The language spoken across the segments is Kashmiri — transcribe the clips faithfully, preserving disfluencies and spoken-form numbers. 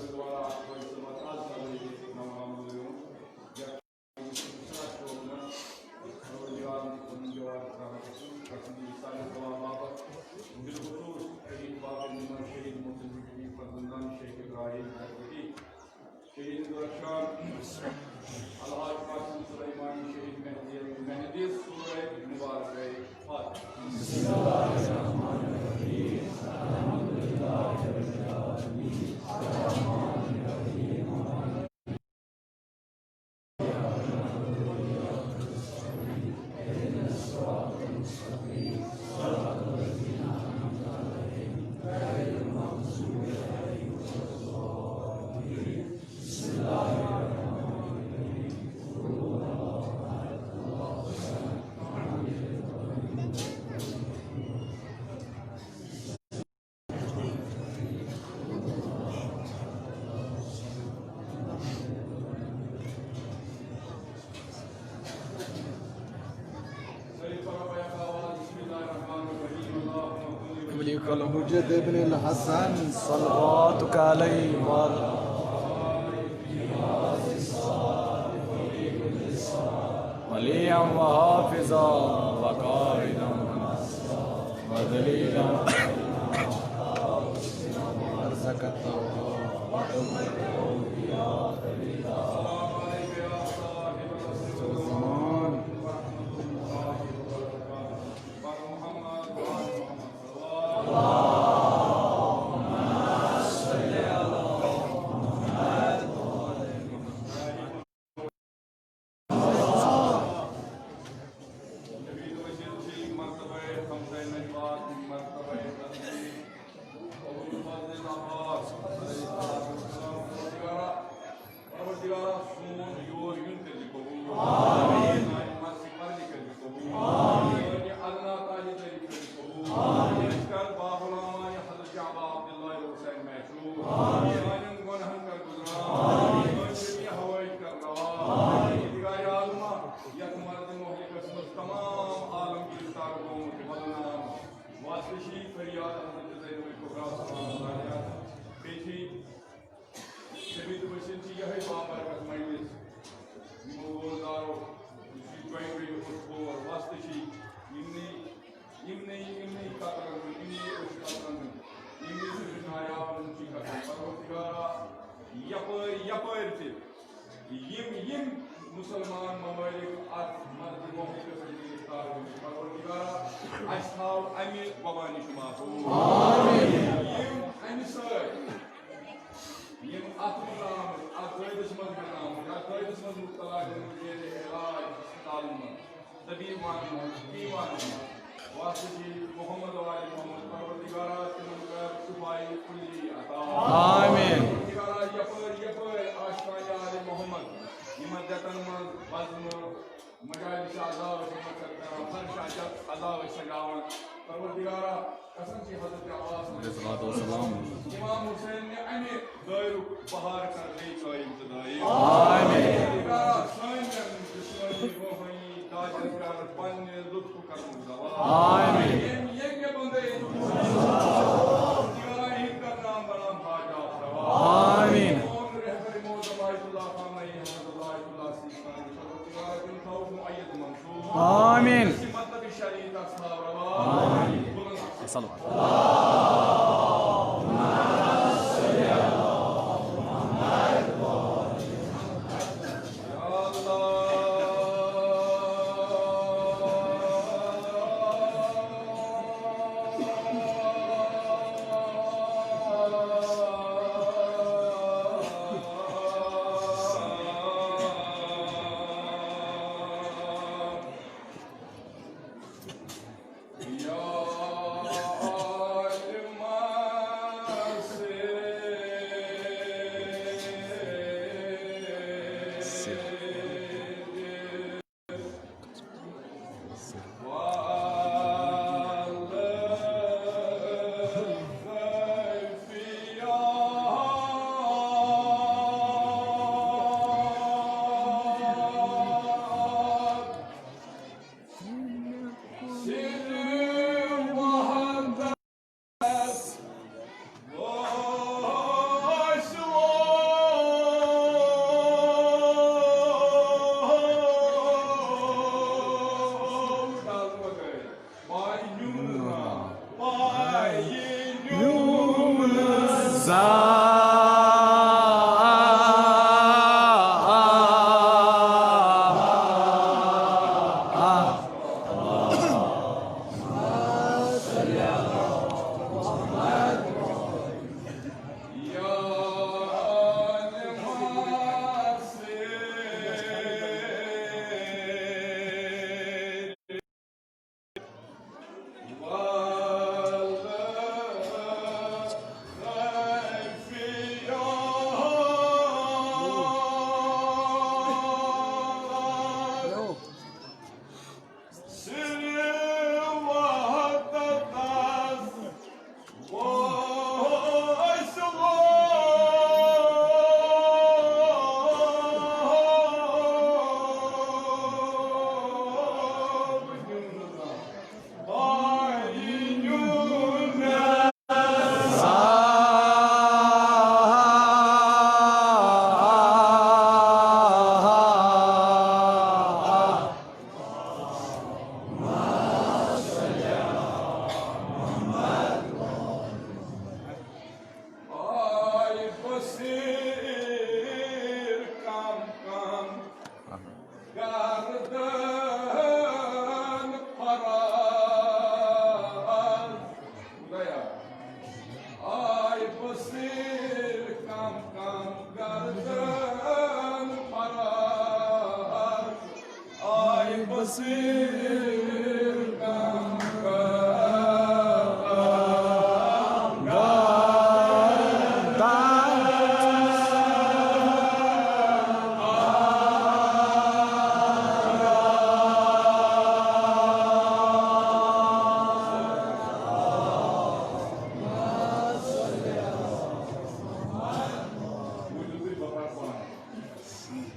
دوبارہ اکھ بار صبح تازٕ تازٕ ییٚتہِ نوجوان یِوان۔ یتھ پروردگار پنُن جواب رحمت رسول سانہِ دعا باپتھ۔ بالخصوص شہید بابر نعمت، شہید محسن، شہید فضل اللہ، شہید ابراہیم، شہید درخشان، الحاج قاسم سلیمانی، شہید مہدی، مہدی سورہ مبارک فاتحہ۔ بسم اللہ الرحمن الرحیم۔ الحمدللہ رب العالمین۔ الرحمن الرحیم۔ وليك الحجة ابن الحسن صلواتك عليه وعلى وليا وحافظا وقائدا ودليلا. أرزقت پروردگارا، سون یور یُن کٔرۍ زِ قبوٗل۔ آمین۔ سانہِ مرثی پرنہِ کٔرۍ زِ قبوٗل۔ آمین۔ سانہِ ادنا تاجدٲری کٔرۍ زِ قبوٗل۔ آمین۔ أسۍ کر باغلامانہِ حضرت ابا عبداللہ حسین محشور۔ آمین۔ سانٮ۪ن گۄنہن کر گُزران۔ آمین۔ سٲنۍ جمیع حوٲیج کر روا۔ آمین۔ پروردگار عالمہ، یتھ مرد مہلکس منٛز تمام عالم گرفتار گوٚمُت بدنام۔ واسطہٕ چھِ فریاد حضرت زینب کبریٰ سلام اللہ علیہا۔ بیٚیہِ چھِ شہید ؤسیٖل چھِ یِہوٚے بابرکت مجلس۔ یِمو ووٚن دارو، یُس یہِ جویِن ویڈیو اوس کھول، وۄستہٕ چھِ یِمنٕے، یِمنٕے، یِمنٕے قطرن ہُنٛد، یِمنٕے أچھ قطرن ہُنٛد، یِمنٕے أچھ نایابن ہُنٛد چھِ قسم۔ پروردگارا، یپٲرۍ، یپٲرۍ تہِ یِم، یِم مُسلمان ممٲلِک اَتھ مرد مہلکس منٛز گرفتار گٔمٕتۍ، پروردگارا، اَسہِ تھاو اَمہِ وبا نِش محفوظ۔ آمین۔ یِم اَمہِ سۭتۍ یِم اَتھ منٛز آمٕتۍ، اَتھ دٲدِس منٛز گِنٛدناومٕتۍ، اَتھ دٲدِس منٛز مُبتلا گٔمٕتۍ، ییٚلہِ علاج ہسپتالَن منٛز، طبیب وانَن منٛز، حکیٖم وانَن منٛز، واسطہٕ چھِ محمد و آل محمد، پروردگارا، تِمَن کر شفاء کلی عطا۔ آمین۔ پروردگارا، یَپٲرۍ، یَپٲرۍ آشقانِ آلِ محمد یِمَن دٮ۪تَن منٛز بزمہٕ مجالس عزا ٲسۍ یِمن سۭتۍ کران، فرش عزا ٲسۍ سجاوان۔ پروردگارا، قسم چھِ حضرت عباس علیہ الصلوۃ والسلام۔ امام حسین نہِ اَمہِ دٲیرُک بہار کر بیٚیہِ قٲیِم تہٕ دٲیِم۔ آمین۔ پروردگارا، سٲنٮ۪ن جسمٲنی روحٲنی دادٮ۪ن کر پننہِ لطفُک کرمُک دوا۔ آمین۔ ییٚمۍ ییٚمۍ مےٚ بندے، پروردگارا، یہِ کر نام بنام حاجات روا۔ آمین۔ سون رہبر معظم آیت اللہ خامنہ ای حضرت اللہ، آیت اللہ سیستانی، آمین۔ آمین۔ صلوات۔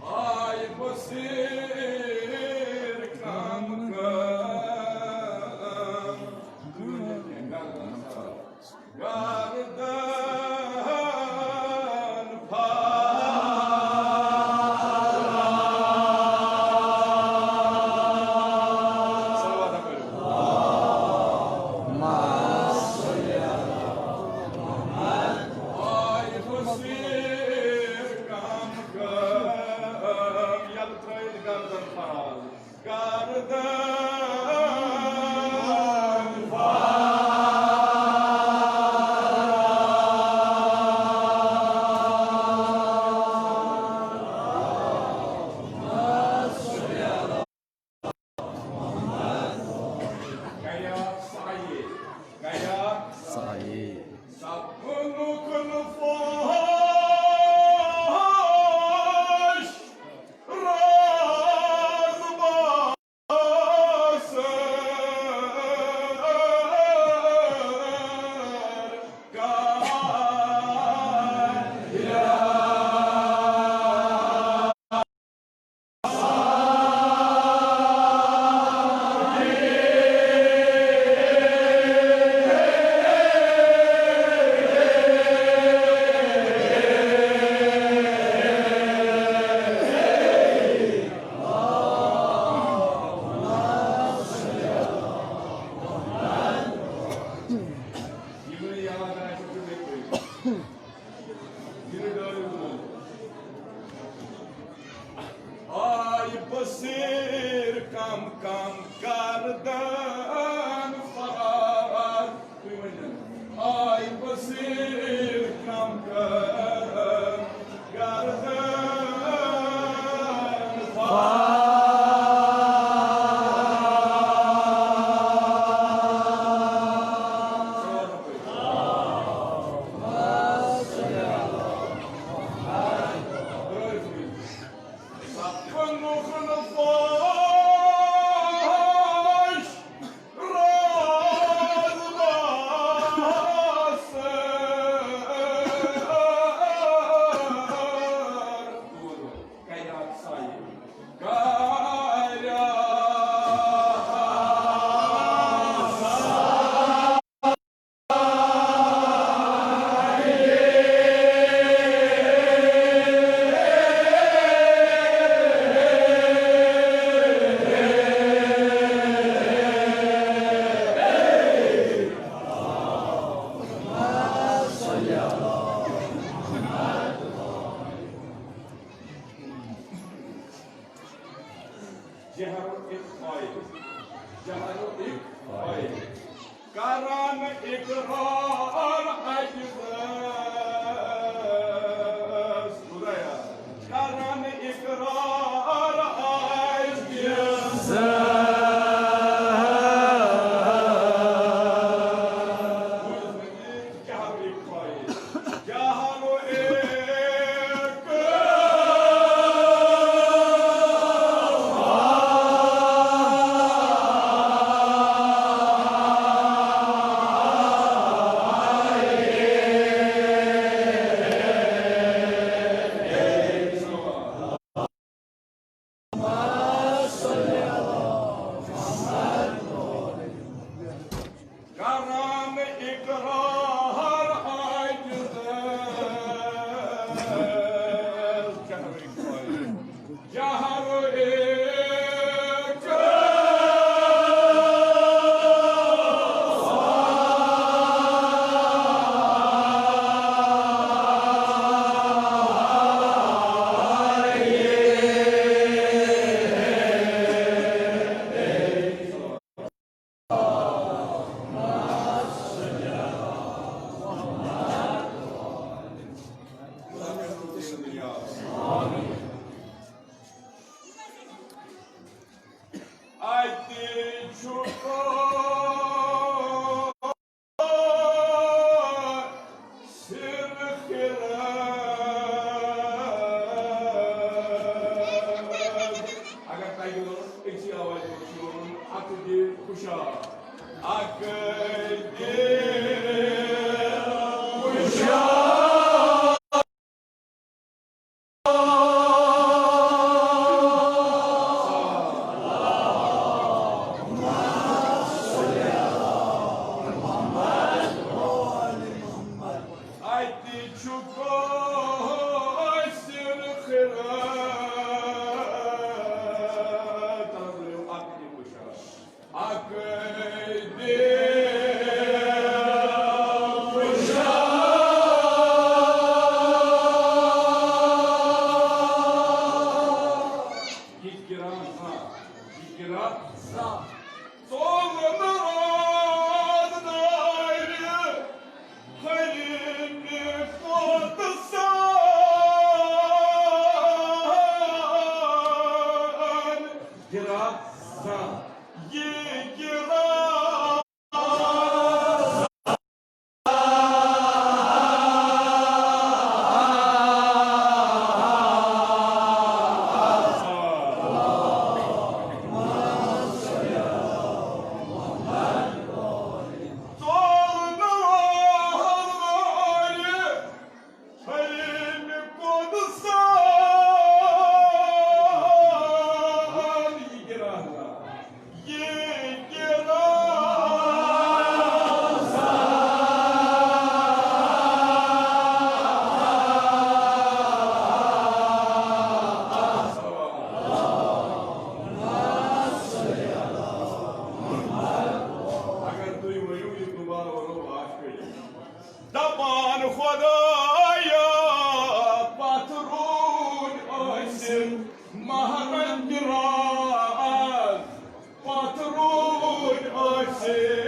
آی بصیٖر کم کم، گردن پھاش۔ صلوات پٔرِو۔ آی بصیٖر کم کم، یلہٕ ترٲیِتھ گردن پھاش۔ گردن پھاش۔ گیا سعی، گیا سعی۔ سب لوکن فحش راز باسر کایا۔ آی بصیٖر کم کم گردن پھاش۔ تُہۍ ؤنِو۔ آی بصیٖر کم کم گردن پھاش۔ جہر اخفائی، جہر اخفائی۔ کران اقرار عجزس، خدایا، کران اقرار عجزس۔ جہر اخفائی، جہر اخفائی۔ کران اقرار عجزس، جہر اخفائی، جہر اخفائی۔ مہرن مِراج پتھ روٗدۍ ٲسِتھ۔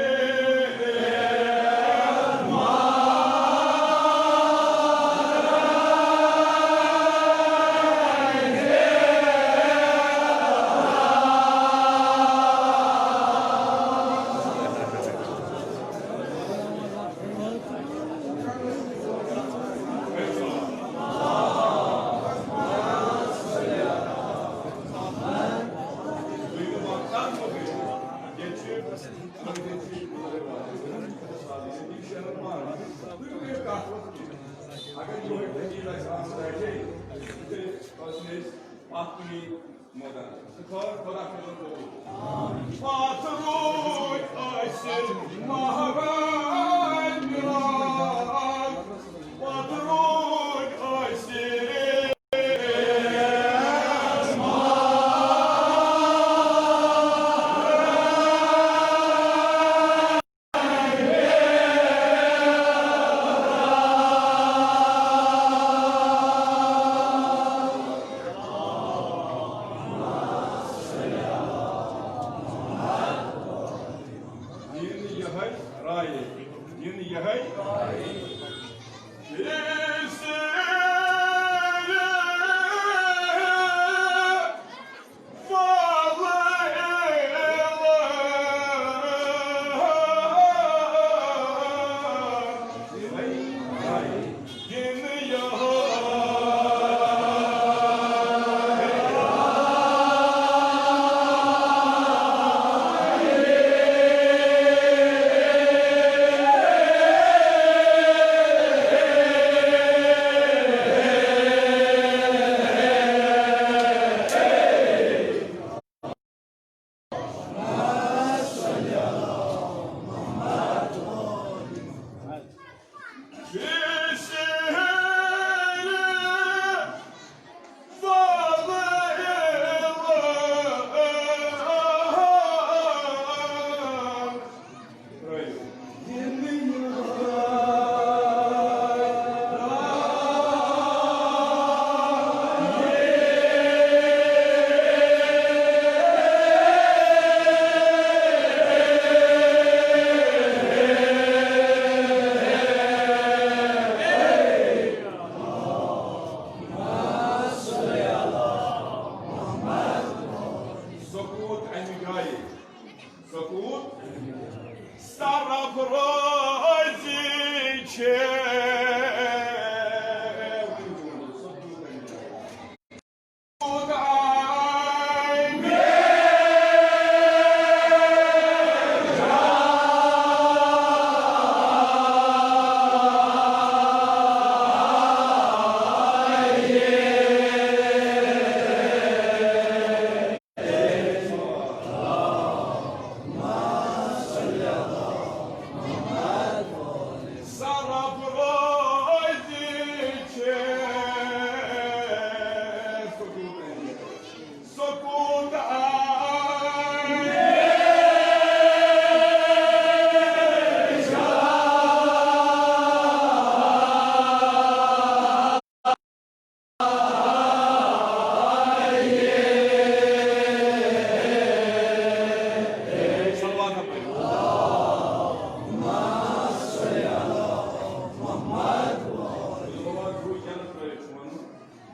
اگر یِہوٚے دٔلیٖل آسہِ آمٕژ اَتہِ، تیٚلہِ ٲسۍ نہٕ أسۍ پَتھ کُنی مٲدان۔ خٲر، خۄدا کٔرِنۍ قبوٗل۔ پَتھ روٗدۍ ٲسِتھ مہرٲنۍ مِراج، پَتھ روٗدۍ ٲسِتھ۔ دِن یِہوٚے رایے، دِن یِہوٚے۔ سکوت امہِ جایہِ۔ سکوت۔ سرافرازی چھے۔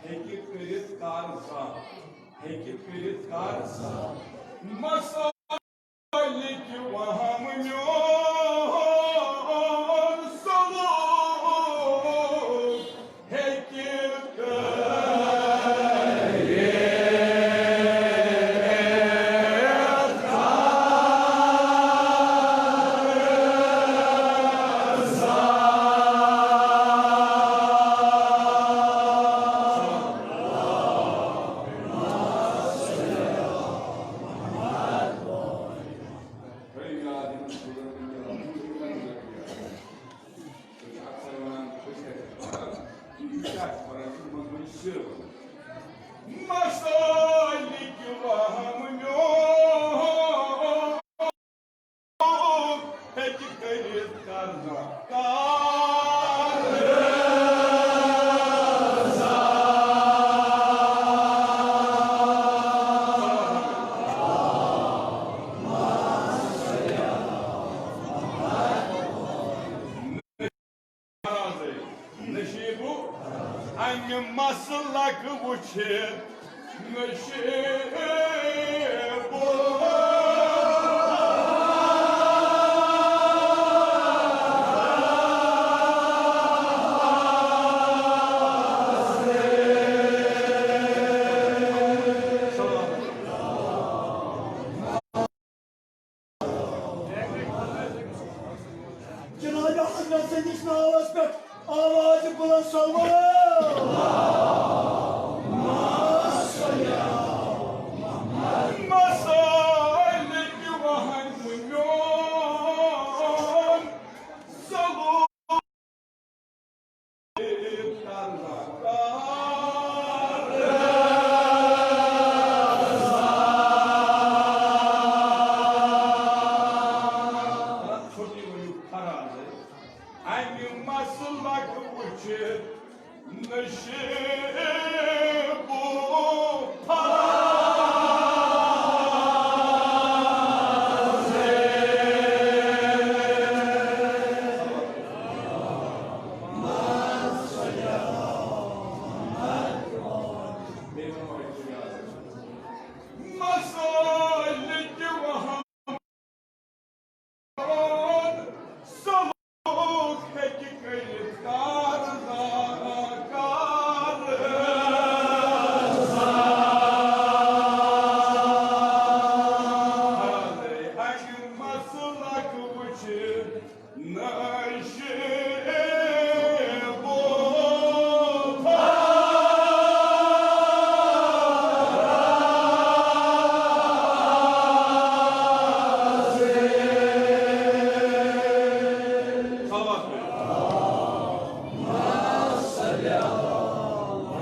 ہیٚکہِ کٔرِتھ کار زانٛہہ، ہیٚکہِ کٔرِتھ کار زانٛہہ۔ مسلک وہم میون سلوک ہیٚکہِ کٔرِتھ۔ تھٲیِو یاد، یِمن بُزرگن چھِ اکثر ونان، أسۍ کیٛاہ چھِ پران؟ یہِ چھُ پران، یہِ چھُ منٛزٕ منٛزٕ سِر ونان۔ مسالِک وہم میون ہیٚکہِ کٔرِتھ قرضہ۔ قرضہ۔ مسلک وُچھِتھ نشیب۔ جناب حضرت سٕنٛدِس ناوس پٮ۪ٹھ آواز بلند صلوات۔ مسالک وہن میون سلوک۔ چھُٹی ؤنِو فراز۔ اَمہِ مسلک وٕچھِتھ نصیب فراز۔ مسالک وہن سلوک ہیٚکہِ کٔرِتھ کار زا کار زا۔ اَمہِ مسلک وٕچھِتھ نشیب فراز۔ صلوات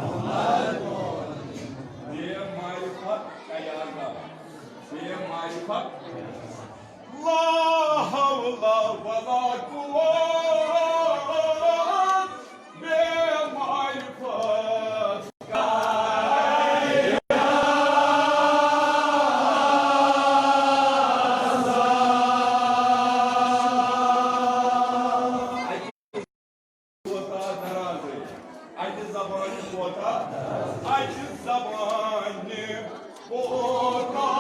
پٔرِو۔ بے معرفت قیادت۔ بے معرفت لا حول ولا قوت، بے معرفت۔ کوتاہ درازٕے۔ اَتہِ زبانہِ کوتاہ، اَتہِ زبانہِ کوتاہ۔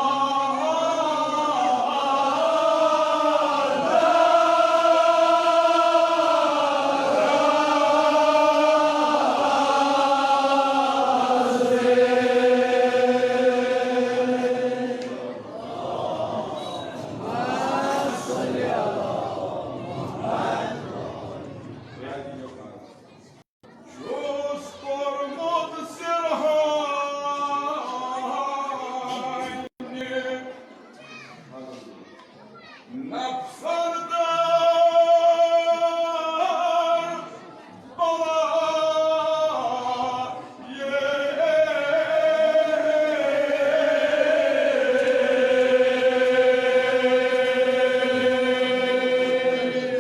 چھُس کوٚرمُت سِرہانہِ نفسَن دار بلا۔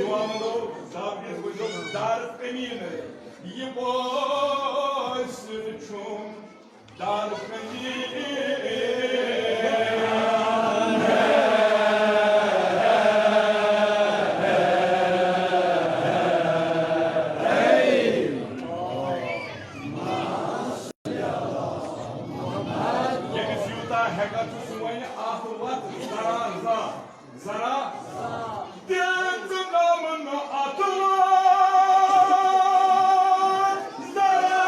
دُعا منٛگو، دعوت وٕچھو، دار کٔمی نہٕ۔ یہِ بٲسِر چھُم دار کٔمی۔ ییٚمِس یوٗتاہ ہٮ۪کتھ چھُ، سُہ وَنہِ اَتھ وَتھ زَرا زا۔ ذرا دِژ نمنہٕ اَتھ وَتھ ذرا۔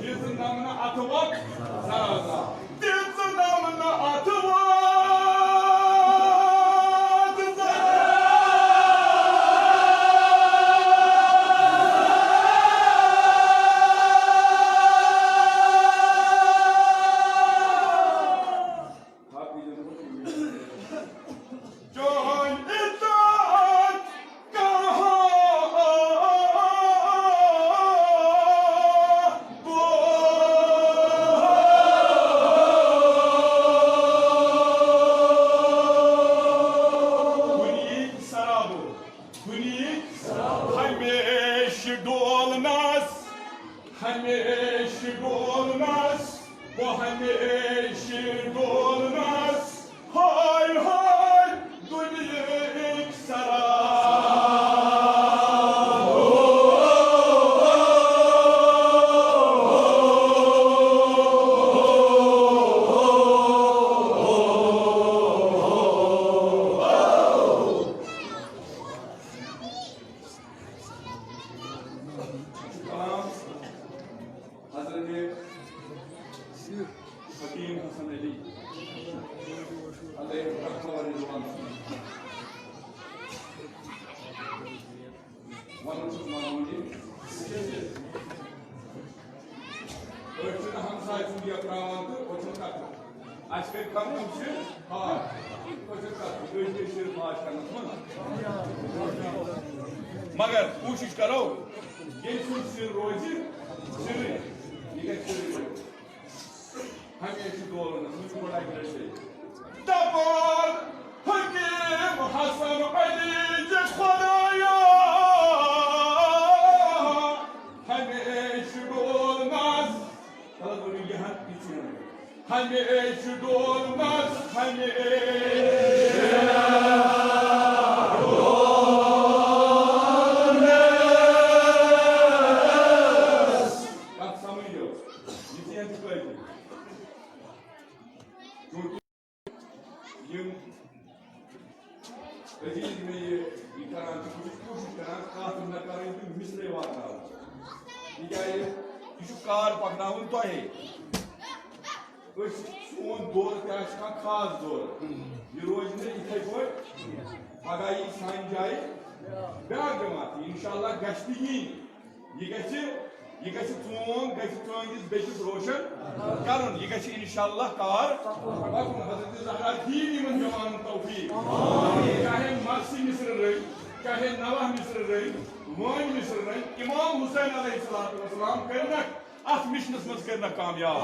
دِژ نمنہٕ اَتھ وَتھ ذرا۔ ہمیشہِ ڈولنس، بہٕ ہمیشہِ ڈولنس، ہاے ہاے دُنیہٕکۍ سرا۔ حضرت حکیم حسن علی علیہ الرحمہ و رضوان۔ ونُن چھُس معمولی۔ أسۍ چھِنہٕ ہمساے سُنٛد یَتراوان تہٕ أسۍ چھِنہٕ کَتھ۔ اَسہِ کَرِ کَرُن چھُ، آ، أسۍ چھِنہٕ کَتھ۔ أسۍ چھِ صرف آش کَرنَس منٛز۔ مگر کوٗشِش کَرو، ییٚمہِ سُنٛد سِر روزِ سِرٕے، یہِ گژھِ سِرٕے روزُن۔ ہمیشہِ دولنس منٛز چھُ گۄڈٕ اَکہِ لَٹہِ بیٚیہِ۔ دَپان حکیٖم حسن علی زِ خۄدایا، ہمیشہِ دولنس۔ تَلہٕ گۄڈٕ یہِ ہن یہِ ژھٕنو۔ ہمیشہِ دولنس، ہمیشہِ دولنس۔ کَتھ سمجھو؟ یہِ ژھٕن ژٕ کٲفی۔ چونکہ یِم عزیز مےٚ یہِ، یہِ کران چھِ، بہٕ چھُس کوٗشِش کران کَتھ نہ کَرٕنۍ تہٕ مِثلے واتناوٕنۍ۔ تِکیٛازِ یہِ چھُ کار پَکناوُن تۄہے۔ أسۍ، سون دور تہِ آسہِ کانٛہہ خاص دور۔ یہِ روزِ نہٕ یِتھَے پٲٹھۍ۔ پَگاہ یی سانہِ جایہِ بیٛاکھ جماعت۔ اِنشاءاللہ گژھِ تہِ یِنۍ۔ یہِ گژھِ، یہِ گژھِ چون، گژھِ چٲنِس بیٚکِس روشن کرُن۔ یہِ گژھِ اِنشاءاللہ کار پَکُن۔ حضرت زہرا دِیِن یِمن جوانن توفیٖق۔ چاہے مرثی مصرٕ رٔنۍ، چاہے نواہ مصرٕ رٔنۍ، وٲنۍ مصرٕ رٔنۍ، امام حسین علیہ الصلوۃ والسلام کٔرنکھ اتھ مشنس منٛز کٔرنکھ کامیاب۔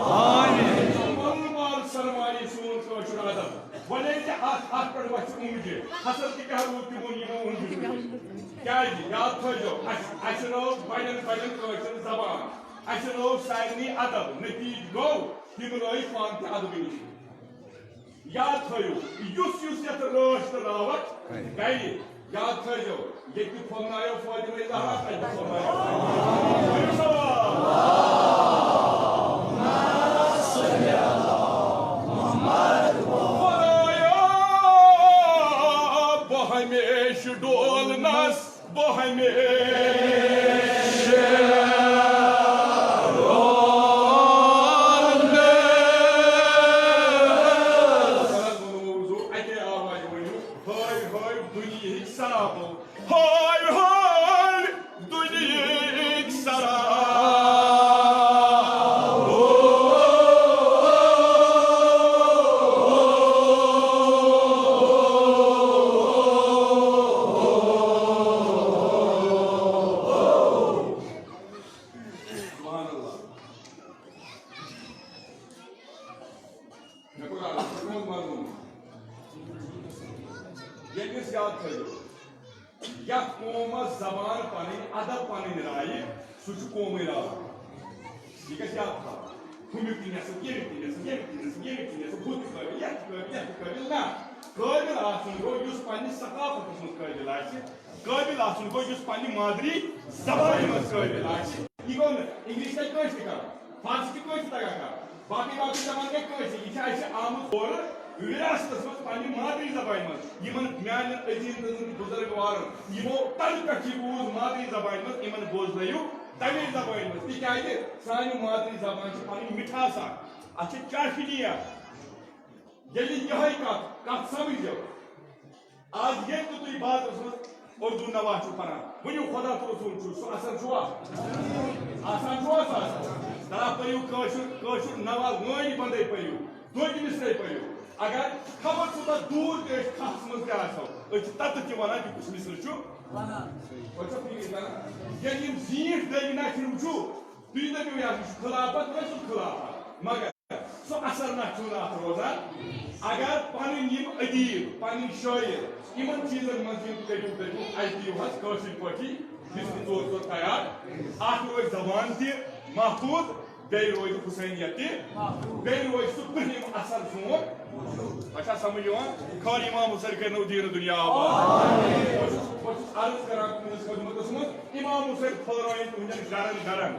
مول مال سرمایہِ سون کٲشُر ادب۔ وۄنۍ ییٚلہِ تہِ اتھ، اتھ پٮ۪ٹھ وۄتھِ اونٛگجہِ، حسد تہِ کیٛاہ روٗد تِمو یِمو اونٛگجہِ تُلِتھ۔ کیٛازِ؟ یاد تھٲیزیو، اسہِ، اسہِ رٲو بڑٮ۪ن بڑٮ۪ن کٲشِر زبان، اسہِ رٲو سارنٕے ادب، نتیٖجہٕ گوٚو، تِم رٲوۍ پانہٕ تہِ ادبہٕ نِش۔ یاد تھٲیِو، یُس یُس یتھ رٲچھ تہٕ راوٹھ کرِ، یاد تھٲیزیو، ییٚتہِ پھۄلنایو فاطمہ زہرا، تَتہِ پھۄلنایو۔ خۄدایا، بہٕ ہمیشہٕ ڈولنس، بہٕ ہمیشہٕ ڈولنس۔ اَکے آوازِ ؤنِو، ہٲے ہٲے دُنیہٕکۍ سرابو۔ ہاے ہاے دُنیہٕکۍ سرا۔ سبحان اللہ۔ مےٚ کوٚر عرض، ژٕ کون وَنُن؟ ییٚمِس یاد تھٲیِو، یَتھ قومَس زبان پَنٕنۍ، اَدب پَنٕنۍ رایہِ، سُہ چھُ قومٕے راوان۔ یہِ گژھِ یاد تھاوُن۔ ہُمیُک تہِ نٮ۪صٕف، ییٚمیُک تہِ نٮ۪صٕف، ییٚمیُک تہِ نٮ۪صٕف، ییٚمیُک تہِ نٮ۪صٕف، ہُہ تہِ قٲبِل، یَتھ تہِ قٲبِل، یَتھ تہِ قٲبِل۔ نہ، قٲبِل آسُن گوٚو یُس پنٛنِس ثقافتَس منٛز قٲبِل آسہِ، قٲبِل آسُن گوٚو یُس پنٛنہِ مادری زبانہِ منٛز قٲبِل آسہِ۔ یہِ گوٚو نہٕ اِنٛگلِش تَتہِ کٲنٛسہِ تہِ کَرُن، فارسی تہِ کٲنٛسہِ تہِ تَگان کَرُن۔ باقٕے باقٕے زبان گٔے کٲنٛسہِ، یہِ چھِ اَسہِ آمٕژ اورٕ وِراثتَس منٛز پنٛنہِ مادری زبانہِ منٛز۔ یِمَن میٛانٮ۪ن عزیٖزَن تہٕ بُزرگوارَن یِمو تَنہٕ پٮ۪ٹھ یہِ بوٗز مادری زبانہِ منٛز، یِمَن بوزنٲیِو تَمے زبانہِ منٛز، تِکیٛازِ سانہِ مادری زبانہِ چھِ پَنٕنۍ مِٹھاس اَکھ، اَتھ چھِ چاشنی اَکھ۔ ییٚلہِ یِہوٚے کَتھ، کَتھ سَمٕجھ یِیَو، آز ییٚلہِ تہِ تُہۍ بازرَس منٛز اردو نواح چھِو پران، ؤنِو خدا تہٕ رسول چھُ، سُہ اثر چھُوا؟ آسان چھُوا سُہ اثر؟ دَپان پٔرِو کٲشُر، کٲشُر نواح وٲنۍ بندے پٔرِو، دوٚدۍ مِصرے پٔرِو۔ اگر خبر کوٗتاہ دوٗر تہِ أسۍ کھہَس منٛز تہِ آسو، أسۍ چھِ تَتَتھ تہِ وَنان کہِ کُس مِصرٕ چھُ؟ وَنان۔ وۄنۍ چھا فِکِر کران؟ ییٚلہِ یِم زیٖٹھۍ دٔگۍ نَکھٕ وٕچھِو، تُہۍ دٔپِو، یہِ ہسا چھُ خلافت، یہِ چھُ خلافت۔ مگر سُہ اثر نہ چھُنہٕ اَتھ روزان۔ اگر پنٕنۍ یِم ادیٖب، پنٕنۍ شٲعر، یِمن چیٖزن منٛز یِم کٔرِو، دٔپِو، اَتہِ دِیِو حظ کٲشِر پٲٹھی بِسمہِ ژور ژور تیار، اَتھ روزِ زبان تہِ محفوٗظ، بیٚیہِ روزِ حسینیت تہِ، بیٚیہِ روزِ سُہ برٛہِم اثر سون۔ تۄہہِ چھا سمجھ یِوان؟ خٲر امام حسین کٔرِنو دیٖنہٕ دُنیا آباد۔ بہٕ چھُس، بہٕ چھُس عرض کران تُہنٛدِس خدمتس منٛز، امام حسین پھٔہلٲیِن تُہنٛدٮ۪ن گرن گرن۔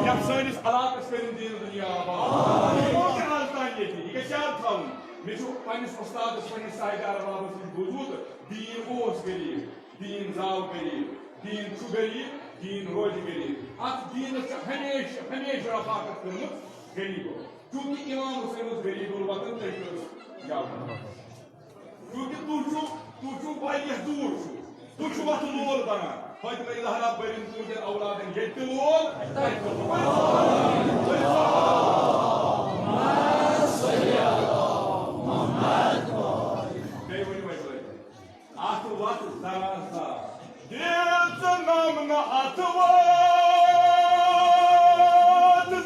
یتھ سٲنِس علاقس کٔرِن دیٖنہٕ دُنیا آباد۔ یہِ گوٚو تہِ آز تام ییٚتہِ، یہِ گژھِ یاد تھاوُن۔ مےٚ چھُ پننِس استادس، پننِس صاحب اربابس نِش بوٗزمُت، دیٖن اوس غریٖب۔ دیٖن زاو غریٖب، دیٖن چھُ غریٖب، دیٖن روزِ غریٖب۔ اتھ دیٖنس چھِ ہمیشہِ، ہمیشہِ رفاقت کٔرمٕژ غریٖبو۔ چوٗنٛکہِ امام حسین اوس غریٖب الوطن، تٔمۍ کٔر یَوٕ۔ چوٗنٛکہِ تُہۍ چھِو، تُہۍ چھِو واریاہ دوٗر چھِو، تُہۍ چھِو اتھ لول بنان۔ فاطمہ زہرا بٔرِن تُہنٛدٮ۪ن اولادن ییٚتہِ تہِ لول، تتہِ تہِ لول۔ بیٚیہِ ؤنِو اَکہِ لٹہِ۔ اتھ وتھ ذرا سا، دِژ نمنہٕ اتھ وتھ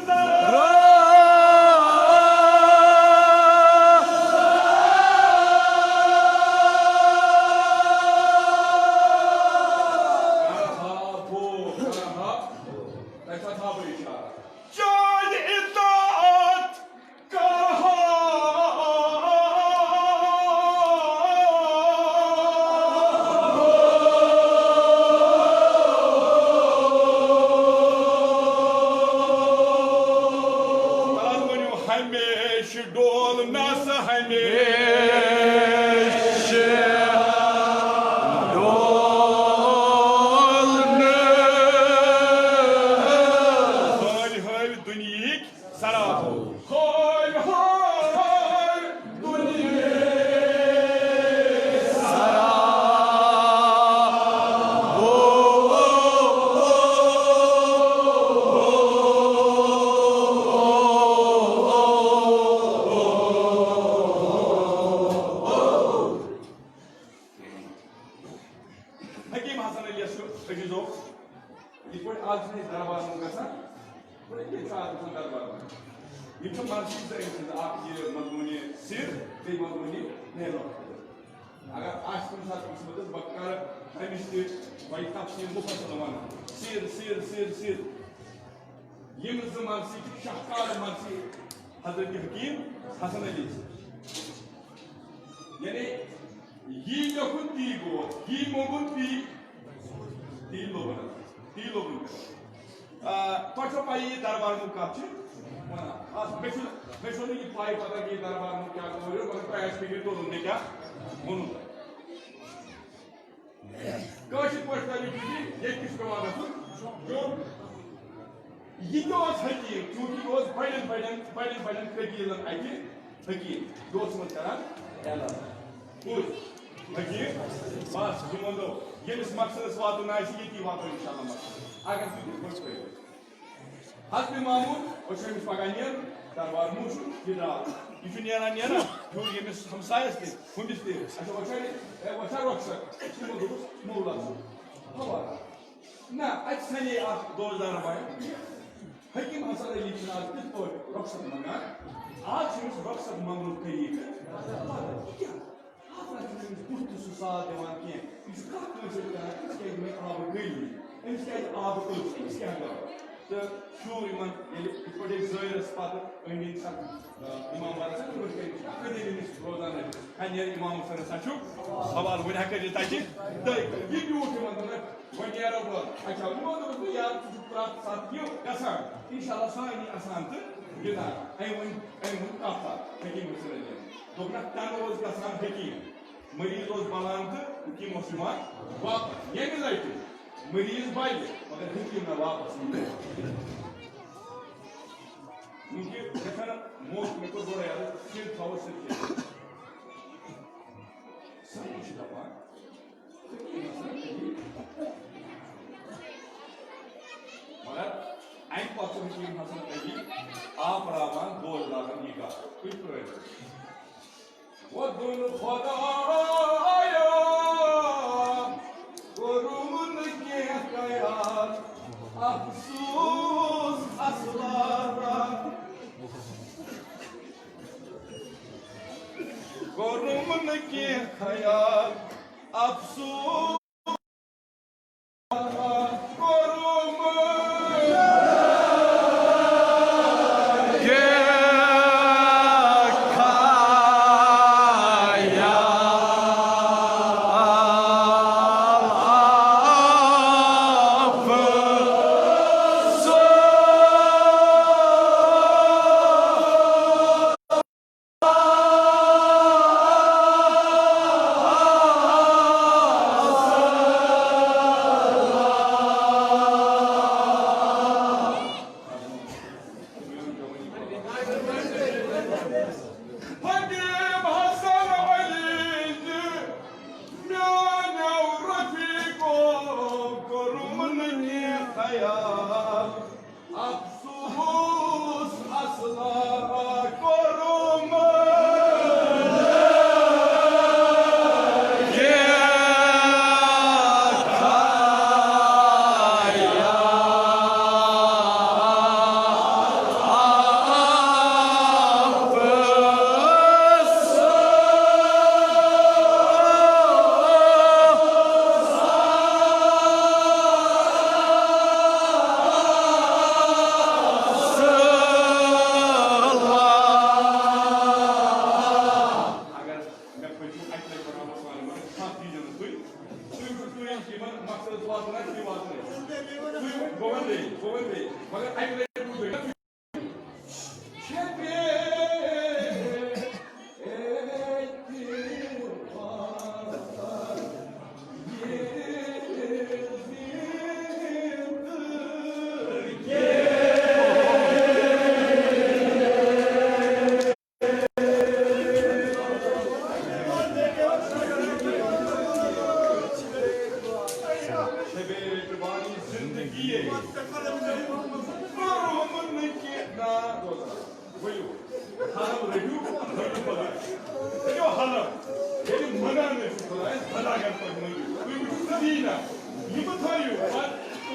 ذرا۔ کرہا بو، کرہا۔ تۄہہِ چھا تھاوٕنۍ اشارٕ؟ چٲنۍ اطاعت ہمیشہِ ڈولنس، ہمیشہِ ڈولنس۔ ہٲوۍ ہٲوۍ دُنیہٕکۍ سرابو۔ ہٲوۍ ہٲوۍ دُنیہٕکۍ سرابو۔ حکیم حسن علیس چھُ عزیزو، یِتھ پٲٹھۍ آز چھِنہٕ أسۍ دربار منٛز گژھان، یِتھ پٲٹھۍ چھِ آز گژھان دربار منٛز۔ یِم چھِ مرضی زٕ أمۍ سٕنٛز، اکھ یہِ مضموٗنِ سِر، بیٚیہِ مضموٗنِ نیرٕ۔ اگر آسہِ کُنہِ ساتہٕ وٕچھمُت، بہٕ کرٕ أمِس تہِ وۄنۍ تفصیٖل مُفصل وَنہٕ۔ سِر، سِر، سِر، سِر۔ یِم زٕ مرثی چھِ شاہکار مرثی حضرت حکیم حسن علی۔ یعنی یی لیکھُن تی گوٚو، یی موٚنگُن تی، تی لوٚبُن، تی لوٚبُن۔ آ، تۄہہِ چھو پَیی یہِ دربار منٛز کَتھ چھِ وَنان۔ آ، مےٚ چھُ، مےٚ چھُنہٕ یہِ پَے پَتہ کہِ یہِ دربار منٛز کیٛاہ گوٚو، مگر تۄہہِ آسہِ فِکرِ توٚرُن مےٚ کیٛاہ ووٚنُن۔ کٲشِر پٲٹھۍ کَرِ یہِ ییٚتہِ کِس پٮ۪وان گژھُن جوٚم۔ یہِ تہِ اوس حکیٖم، چوٗنٛکہِ یہِ اوس بَڑٮ۪ن بَڑٮ۪ن، بَڑٮ۪ن بَڑٮ۪ن قبیٖلَن اَتہِ حکیٖم۔ یہِ اوس یِمَن کَران علاج۔ کُس؟ حکیٖم۔ بَس، یِمَن دوٚپ، ییٚمِس مقصدَس واتُن آسہِ، ییٚتی واتو اِنشاءاللہ مقصدَس۔ اگر تُہۍ یِتھ پٲٹھۍ کٔرِو۔ حضرت مامون، أسۍ چھِ أمِس پَکان نیرُن، دربار موٗجوٗد، یہِ درٛاو۔ یہِ چھُ نیران، نیران، ہیوٚر ییٚمِس ہمسایَس تہِ، ہُمِس تہِ۔ اچھا، وۄنۍ چھا یہِ، اے، وۄنۍ چھا رۄخصت؟ یِمو دوٚپُس، مولا صٲب، حوالہ۔ نہ، اَتہِ سَنے اَکھ دوستدار بھاے۔ حکیٖم حسن علی چھُنہٕ آز تِتھ پٲٹھۍ رۄخصت منٛگان۔ آز چھُ أمِس رۄخصت منٛگنُک طریٖقہٕ بدل۔ یہِ کیٛاہ؟ اَتھ نہ چھُنہٕ أمِس بُتھ تہِ سُہ ساتھ دِوان کینٛہہ۔ یہِ چھُ کَتھ کٲنٛسہِ سۭتۍ کَران، أمِس کیٛازِ مےٚ آبہٕ کٔلۍ؟ أمِس کیٛازِ آبہٕ کٔلۍ؟ أمِس کیٛاہ گوٚو؟ تہٕ شُر یِمَن ییٚلہِ یِتھ پٲٹھۍ أسۍ زٲیرَس پَتہٕ أنٛدۍ أنٛدۍ چھِ، آ، اِمام وَرَس چھِ تِمَن کَتہِ چھِ اَکھ أنٛدۍ أنٛدۍ أمِس روزان اَتہِ۔ ہا، نیرٕ اِمام حُسینَس سا چھُ سوال، وۄنۍ ہا کٔرِو تَتہِ دٲے کٔرِتھ۔ یہِ بیوٗٹھ یِمَن دوٚپُن، وۄنۍ نیرو بہٕ۔ اچھا، یِمو دوٚپُس، بہٕ یارٕ، ژٕ چھُکھ پرٛٮ۪تھ ساتہٕ یہِ گژھان۔ اِنشاءاللہ سٲنی اَسان تہٕ گِنٛدان۔ أمۍ ؤنۍ، أمۍ ووٚن کَتھ اَکھ، حکیٖم حُسین علی۔ دوٚپنَکھ، تَنہٕ اوس گژھان حکیٖم، مریض اوس بَلان تہٕ حکیٖم اوس یِوان واپَس۔ ییٚمہِ لَٹہِ مریض بَلہِ، مگر حکیٖم نہ واپَس یی۔ وٕنکہِ یَتھ نہٕ موقعہٕ مےٚ کوٚر گۄڈَے عرض، سِر تھاوو سِر کٔرِتھ۔ سٲری چھِ دَپان، مگر اَمہِ پتہٕ چھُ حکیٖم حسن علی آپراوان بوزناوان یہِ کتھ۔ تُہۍ پرٛٲرِو۔ وۄدُن خۄدایا، کوٚرُم نہٕ کینٛہہ خیال، افسوس اصلارا۔ کوٚرُم نہٕ کینٛہہ خیال، افسوس۔ کوٚرُم۔ ؤلِو، حلف رٔٹِو، رٔٹِو خۄدایَس۔ رٔٹِو حلف۔ ییٚلہِ منٛگان ٲسِو خۄدایَس، خۄدایَن پٮ۪ٹھ مٔنٛگِو۔ تُہۍ وٕچھِو سٔدیٖنا، یہِ مہٕ تھٲیِو، پَتہٕ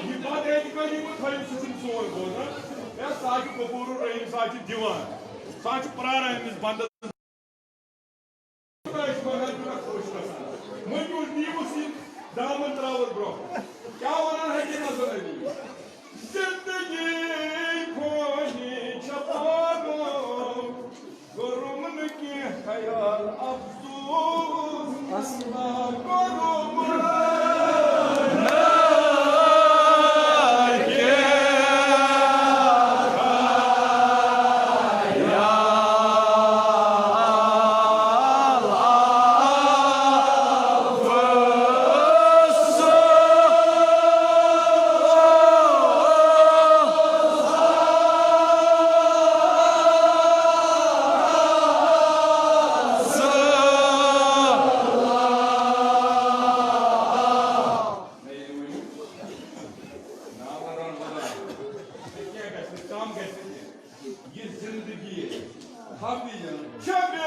یہِ پَتہٕ اعتقاد، یہِ مہٕ تھٲیِو، سُہ چھُنہٕ سون بوزان۔ ہے، سُہ حظ چھُ غفور الرحیم، سُہ حظ چھُ دِوان۔ سُہ حظ چھُ پرٛاران أمِس بنٛدَس۔ خۄداے چھُ وَنان، تیوٗتاہ خۄش گژھان۔ مٔنٛگِو، دِیِوُس یہِ دامن ترٛاوُن برٛونٛہہ۔ کیٛاہ وَنان حکیٖم حسن علی؟ زندگی کھونے چھِ پاگل، کوٚرُم نہٕ کینٛہہ خیال افسوس، کوٚرُم نہٕ کینٛہہ خیال۔ یہِ زندگی حبیب چھےٚ بے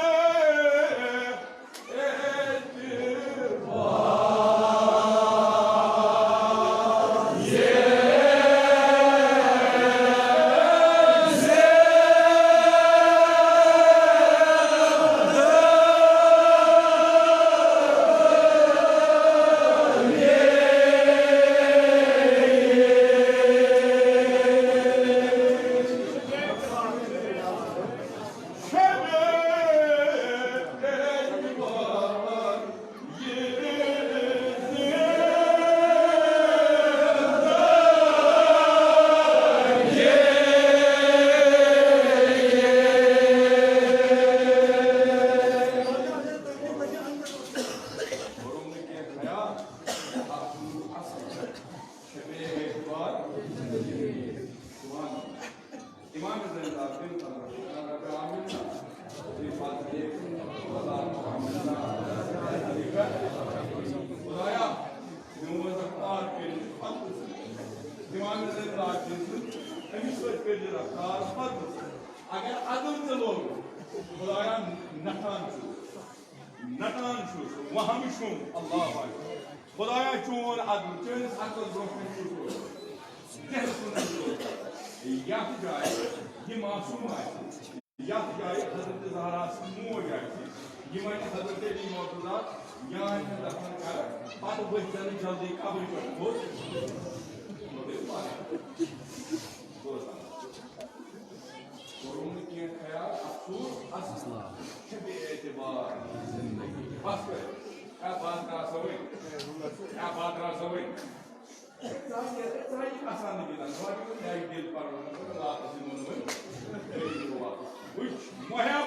اعتبار۔ امام زین العابدین فرمایا، رب العالمین، بے فضل ایک اللہ محمد، خدایا، میون رفتار کٔرِو پتہٕ۔ امام زین العابدین سُنٛد أمِس سۭتۍ کٔرِو رفتار پتہٕ۔ اگر عدل ژےٚ لوگُتھ، خدایا، نٹان چھُ، نٹان چھُس، وہمہٕ چھُم، اللہ اکبر۔ خدایا، چون عدل، چٲنِس عدلس برونٛہہ کنہِ چھُس بہٕ۔ کیٛاہ چھُس بہٕ؟ یتھ جایہِ یہِ معصوم آسہِ، یتھ جایہِ حضرت زہرا سٕنٛز موج آسہِ، یہِ ونہِ حضرت علی مرتضیٰ، یا یہِ دفن کر، پتہٕ ؤتھۍ زٮ۪نہٕ جلدی قبرِ پٮ۪ٹھ۔ کوٚت؟ کوٚرُم نہٕ کینٛہہ خیال، افسوس، اصل چھُ بے اعتبار زندگی۔ بس کر، کیٛاہ بات درٛاو سا وۄنۍ؟ کیٛاہ بات درٛاو سا وۄنۍ؟ ژٕ ہا یہِ، ژٕ ہا یہِ آسان نہٕ گِنٛدان، ژٕ ہا چھُکھ نہٕ گرِ دِل پران، ژٕ ہا واپس یِمو نہٕ وۄنۍ۔ وٕچھ، محب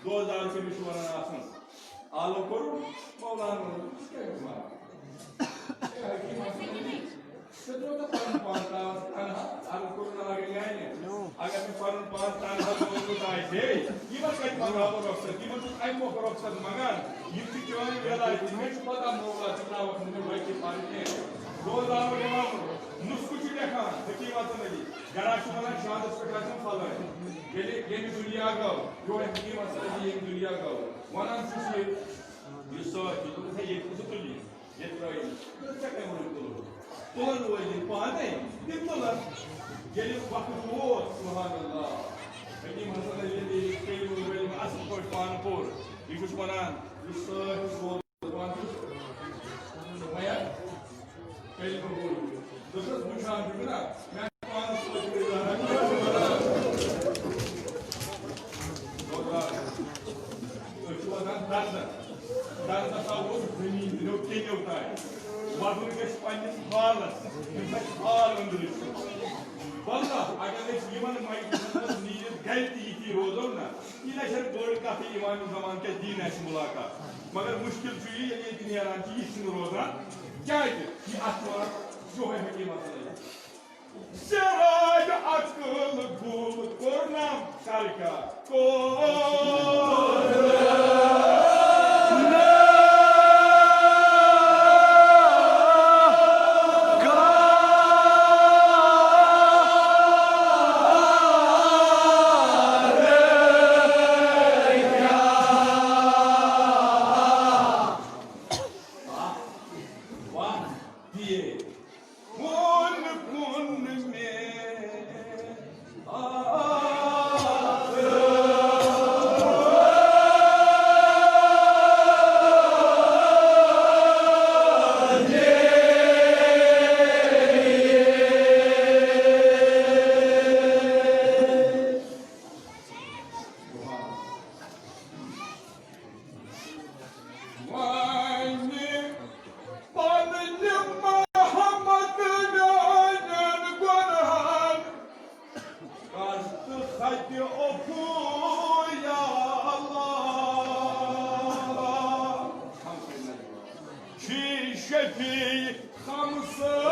دوزار کٔمِس چھُ وَنان آسُن؟ آلو کوٚرُن، مولانا ووٚنُن، ژٕ کیٛازِ چھُکھ مانان؟ اے حکیٖم حسن علی، ژےٚ ترٛووتھا پنُن پان تنہا؟ عرض کوٚرُن، اگر میانہِ، اگر مےٚ پنُن پان تنہا ترٛوومُت آسہِ ہے، یِمن کتہِ منگہٕ ہا بہٕ رۄخصت؟ یِمن چھُس امہِ مۄکھٕ رۄخصت منگان، یِم چھِ چٲنۍ ویلاے تہِ۔ مےٚ چھُ پتہ مولا ژٕ ترٛاوکھ نہٕ مےٚ وتہِ پرٕ کینٛہہ۔ گوٚو زانُن امام، نُسخہٕ چھُ لیکھان حکیٖم حسن علی، گرا چھُ ونان شہادس پٮ۪ٹھ آسن فلٲنۍ۔ ییٚلہِ ییٚمہِ دُنیا گوٚو، یورٕ حکیٖم حسن علی ییٚمہِ دُنیا گوٚو، ونان چھُس یہِ، یُس سۭتۍ چھُ، دوٚپُس، ہے، ییٚتہِ کُس تُلہِ؟ ییٚتہِ ترٛٲیِو۔ دوٚپُس، ژےٚ کَمہِ وٲلۍ تُلُن؟ تُلَن وٲلۍ یِن پانَے، تِم تُلَن۔ ییٚلہِ وقت ووت، سبحان اللہ، حکیٖم حسن علی ییٚلہِ یہِ کلمہٕ ؤلمہٕ اَصٕل پٲٹھۍ پانہٕ پوٚر، یہِ چھُس وَنان، یُس سۭتۍ چھُس بوزان، دَپان چھُس، دوٚپمَے ہا، کلمہٕ گوٚو۔ دوٚپمَس، وٕچھان چھُکھ نا، مےٚ أسۍ چھِ وَنان دَردَس، دَردَس ہا اوس زٔمیٖن دِنو کیٚنٛڈیو تام۔ وَدُن گژھِ پنٛنِس حالَس، یُس اَسہِ حال أنٛدرٕ چھُ۔ واللہ، اگر أسۍ یِمَن مایکَن منٛز نیٖرِتھ گَرِ تہِ یِتھی روزو نہ، یہِ نہ چھَنہٕ بٔڑ کَتھٕے، یِوان زمانہٕ کیٛاہ دیٖن آسہِ مُلاقات۔ مگر مُشکِل چھُ یہِ، ییٚلہِ ییٚتہِ نیران چھِ، یہِ چھِنہٕ روزان۔ کیٛازِ؟ یہِ اَتھ چھِ وَنان یِہوٚے حکیٖم حسن علی۔ سراج عقل گل کرنم کر کیا کو تتہِ اوٚپُر یا اللہ، چھی شفیع خمسہٕ۔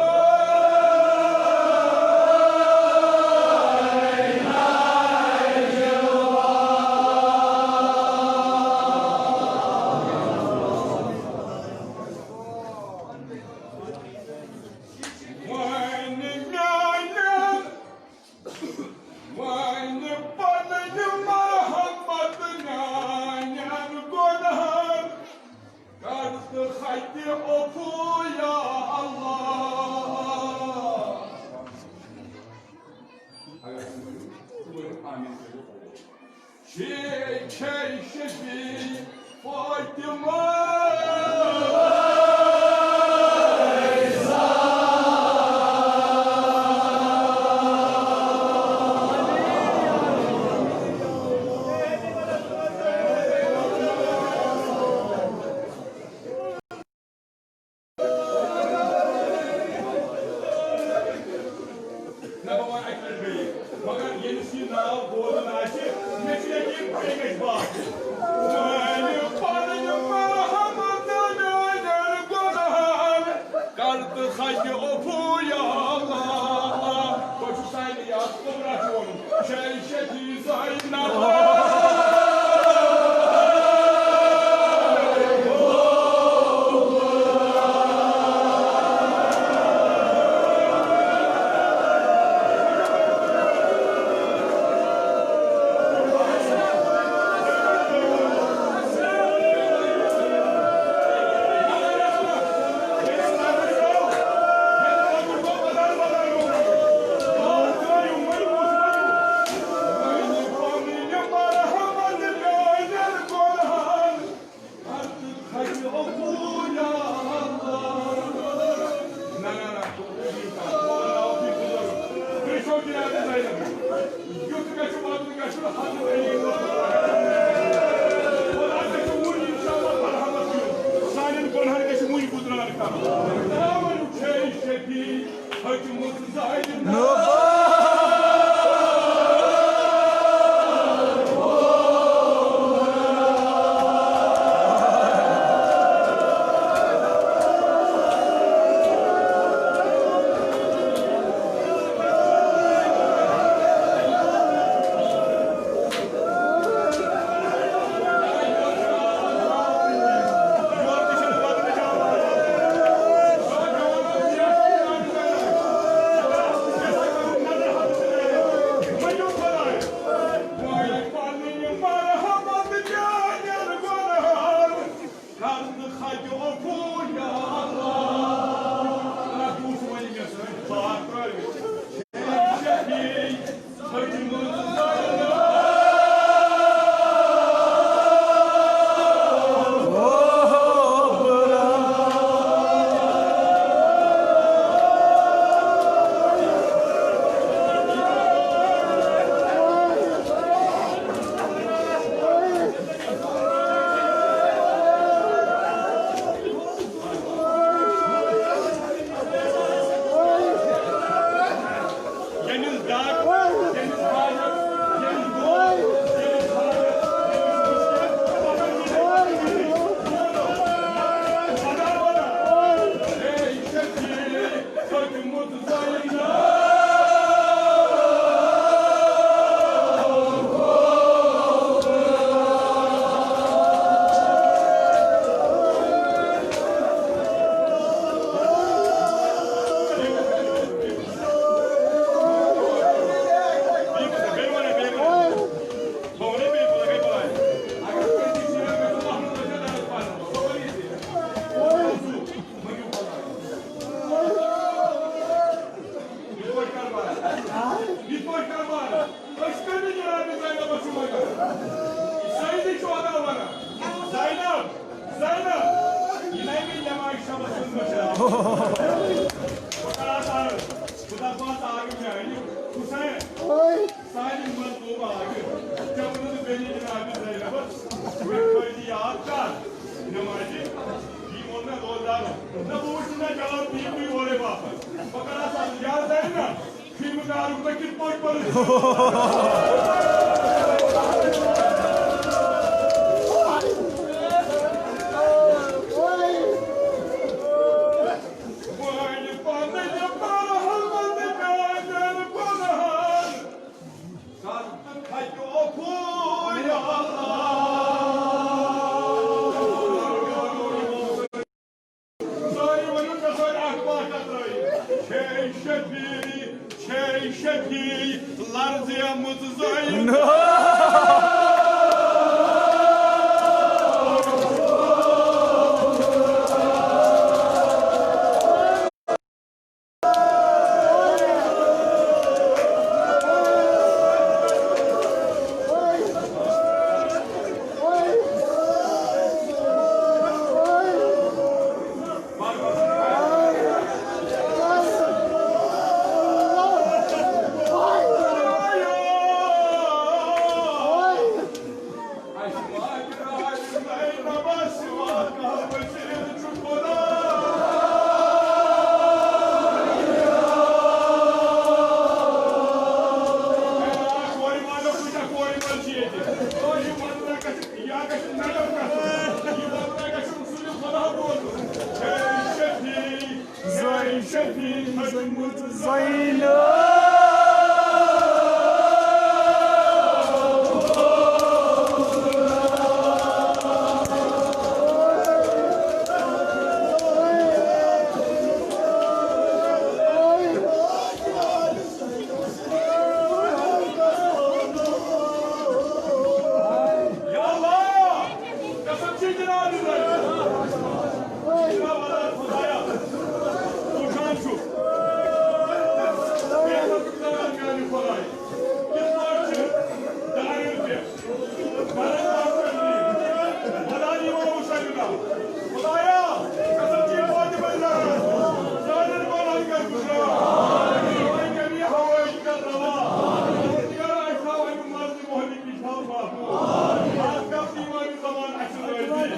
وۄنۍ میانٮ۪ن، وۄنۍ پنٕنۍ مرحمت میانٮ۪ن گۄنہن کر تہٕ خطِ عفو یا اللہ۔ اگر ژٕ ؤنِو، ژٕ ؤنِو آمین کٔرِو۔ شیخ شفیع فاطمہ۔ نہ، بہٕ وَنہٕ اَکہِ لَٹہِ بیٚیہِ۔ مگر ییٚمِس یہِ ناو بوزُن آسہِ، مےٚ چھُ یقیٖن، بیٚیہِ گژھِ باسُن۔ میٛانہِ پنٕنۍ مرحمت میٛانٮ۪ن گۄنہَن کر تہٕ خطِ عفو یا اللہ۔ تۄہہِ چھُ سانہِ یاد کُبرا چھُ ووٚنمُت۔ شے شفیع زینب۔ سانٮ۪ن گۄنہَن گژھِ وُنہِ گُزران کرُن۔ تامَن چھے شفیع۔ ییٚمِس دگ، ییٚمِس حاجت، ییٚمِس دود، ییٚمِس حاجت، ییٚمِس مُشکِل، پَتہٕ ییٚمِس خدا وَنان، اے شفیع، کھٔژمٕژ زینب۔ زینب، زینب، یہِ نَے مےٚ نٮ۪مازِ شبس منٛز مٔشراو۔ خۄدا تعالیٰ، خۄدا پاک آیہِ میٛانہِ حسین، سانہِ مظلوم آیہِ۔ ژےٚ ووٚنُتھ بیٚنہِ جناب زینبس، مےٚ تھٲوزِ یاد کر نٮ۪مازِ۔ یہِ ووٚن مےٚ روزدارن۔ نہ، بہٕ وٕچھٕ نہ جواب دِیِو تُہۍ اورَے واپس۔ بہٕ کَرٕ آسان، یا زینب، فلمہٕ کارُک تۄہہِ کِتھ پٲٹھۍ پٔرِو؟ وۄنۍ پنٕنۍ مرحمت میانٮ۪ن گۄنہن، کر تہٕ کھَٹہِ عفو یا اللہ۔ سٲری ؤنِو مےٚ سۭتۍ اکھ پارٹ ترٲیِتھ۔ چھے شفیع، چھے شفیع، لرزیمٕژ زٲیِج۔ زٲیِج شفیع، زٲیِج شفیع، زٲیِج۔ یا اللہ، قسم چھِ جناب عزت۔ جناب عزت خدایا، وٕچھان چھُ۔ بے عزت کران میانہِ خدایہِ۔ کِتھ پٲٹھۍ چھِ دارٮ۪ن پٮ۪ٹھ خدایا، قسم چھِ فاطمہ زہرا، سانٮ۪ن گۄناہن کر گُزران۔ وۄنۍ کر یہِ ہوٲیی کر روا۔ پروردگارا، اَسہِ تھاو اَمہِ مرضی مۄہنی نِش تھاو محفوظ۔ آز کر دیوانِ زمان اَسہِ رٲضی۔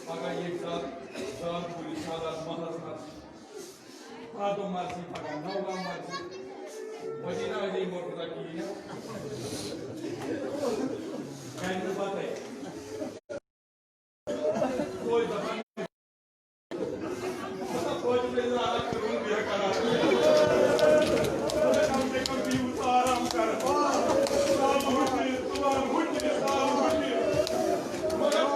پگاہ ییٚمہِ ساتہٕ زال کوٗرِ سادات محلس منٛز پرٛتھ دۄہ مرضی پگاہ نو گام مرضی۔ مدینہ علی مرتضی کِہیٖنۍ۔ گرِ نہٕ پتے۔ توتہِ دپان، مطلب، توتہِ گٔے زیادٕ کٲم بیٚیہِ کران۔ کم سے کم دِیِو ژٕ آرام کران۔ ژٕ آو ہُتہِ، ژٕ آو ہُتہِ، ژٕ آو ہُتہِ۔ مگر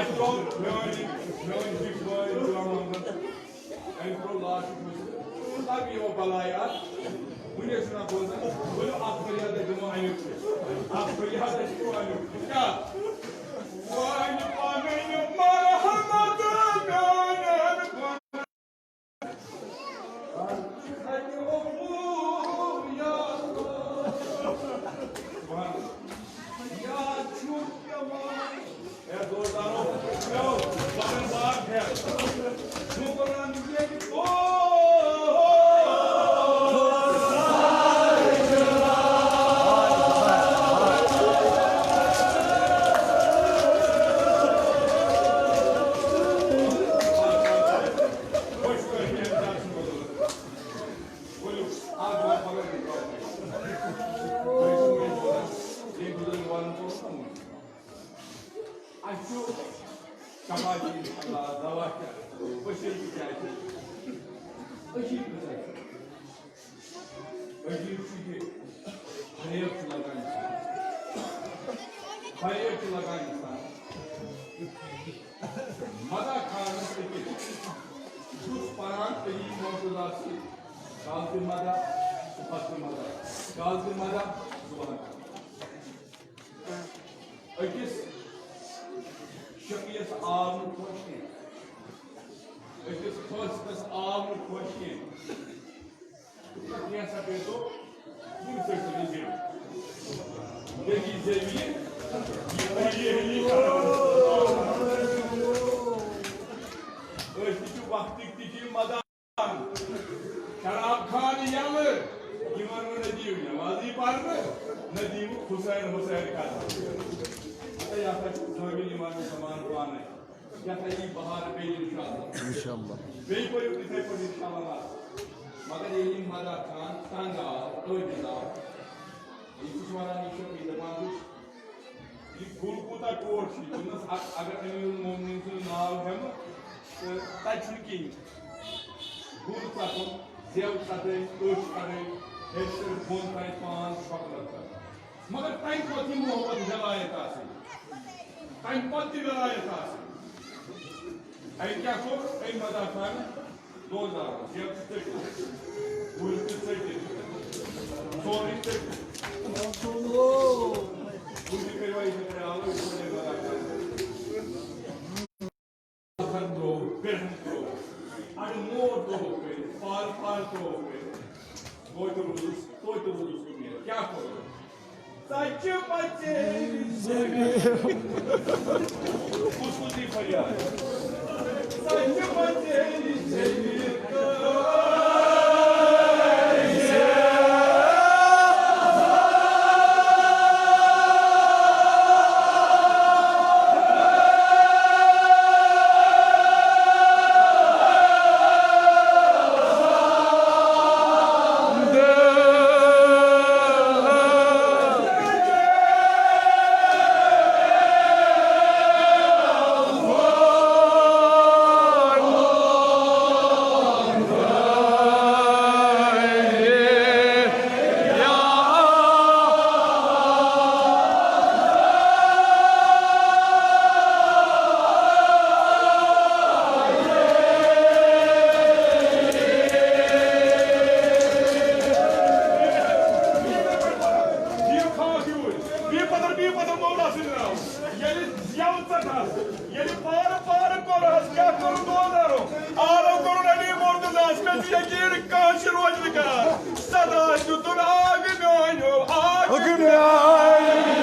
میٲنۍ، میٲنۍ ہِش بٲے غلام محمد، أمۍ کوٚر لاسٹ منٛز۔ تَمہِ یِمو بَلاے اَتھ۔ وُنہِ ٲسِو نہ بوزان۔ ؤلِو اَتھ فریادَے دِمو اَمیُک۔ اَتھ فریادَے دِمو اَمیُک۔ کیٛاہ؟ وۄنۍ پَنٕنۍ مرحمت میانٮ۪ن اَسہِ چھُ شفا دِنۍ، اللہ دوا چھُ، أسۍ چھِ کیٛازِ؟ أسۍ چھِ کۭژاہ؟ عجیٖب چھُ یہِ، فریب چھُ لگان اِنسان۔ فریب چھُ لگان اِنسان۔ مدح خانس أکِس چھُس پران علی مرتضیٰ سۭتۍ۔ کالہٕ تہِ مدح، صُبحس تہِ مدح، کالہٕ تہِ مدح، صُبحن تہِ۔ أکِس شقیَس آو نہٕ خۄش کینٛہہ، أکِس فٲسِقَس آو نہٕ خۄش کینٛہہ۔ کینٛہہ سا پیٚیہِ تو، ییٚمہِ سۭتۍ تُہۍ یہِ دِیِو۔ ییٚلہِ یہِ زیوِ یہِ، یہِ، یہِ، یہِ، یہِ، أسۍ تہِ چھِ وقتٕکۍ تہِ چھِ مدد۔ شراب خانہٕ یَلہٕ، یِمن نہٕ دِیِو نمازٕے پرنہٕ، نہ دِیِو حسین حسین کرنہٕ۔ ہتا یہِ ہسا چھُ ظٲہِر یِوان زمان پانے۔ یہِ ہسا یی بہار بیٚیہِ انشاءاللہ۔ انشاءاللہ۔ بیٚیہِ پٔرِو تِتھے پٲٹھۍ انشاءاللہ۔ مگر ییٚلہِ یِم مدح خان تنگ آو، عٲجز آو، یہِ چھُس وَنان، یہِ چھُ، یہِ دَپان چھُس، یہِ گُل کوٗتاہ ٹوٹھ چھُ، دوٚپمَس، اَ-، اگر أمیٖر المومنیٖن سُنٛد ناو ہٮ۪مہٕ، تہٕ تَتہِ چھُنہٕ کِہیٖنۍ۔ گُل ژَٹُن، زٮ۪و ژَٹٕنۍ، أچھ کَڑٕنۍ، ہیٚرِ پٮ۪ٹھ بۄن تام پانٛژھ شۄکلہٕ کَڑٕنۍ۔ مگر تَمہِ پَتہٕ یہِ محبت وِلایت آسٕنۍ، تَمہِ پَتہٕ تہِ وِلایت آسٕنۍ۔ أمۍ کیٛاہ کوٚر؟ أمۍ مدح خان دوزار، یَتھ ژٔٹِتھ، گُرۍ تہِ ژٔٹِتھ، سورُے ژٔٹِتھ۔ گُرۍ تہِ کٔرِو أسۍ خیال، أسۍ چھِ مدح خان۔ پَتھر ترٛوو، پٮ۪ٹھٕ ترٛوو، اَڑٕ مور ترٛوو کٔرِتھ، پار پار ترٛوو کٔرِتھ۔ توتہِ روٗدُس، توتہِ روٗدُس اُمید۔ کیٛاہ کوٚرُن؟ ژَچہِ پَژے زٔمیٖن۔ کُس کُس دی فریاد؟ ژَچہِ پَژے زٔمیٖن۔ بیٚیہِ پَتھر، بیٚیہِ پَتھر مولا سٕنٛدِ ناوٕ۔ ییٚلہِ زٮ۪و ژَٹہَس، ییٚلہِ پارٕ پارٕ کوٚرہَس، کیٛاہ کوٚر دوزارو؟ آرو کوٚرُن علی مرتضیٰ ہَس، مےٚ چھُ یقیٖن کانٛہہ چھُ روزنہٕ کران۔ صدا دیُتُن آگہٕ میٛانیو، آگہٕ میٛانیو۔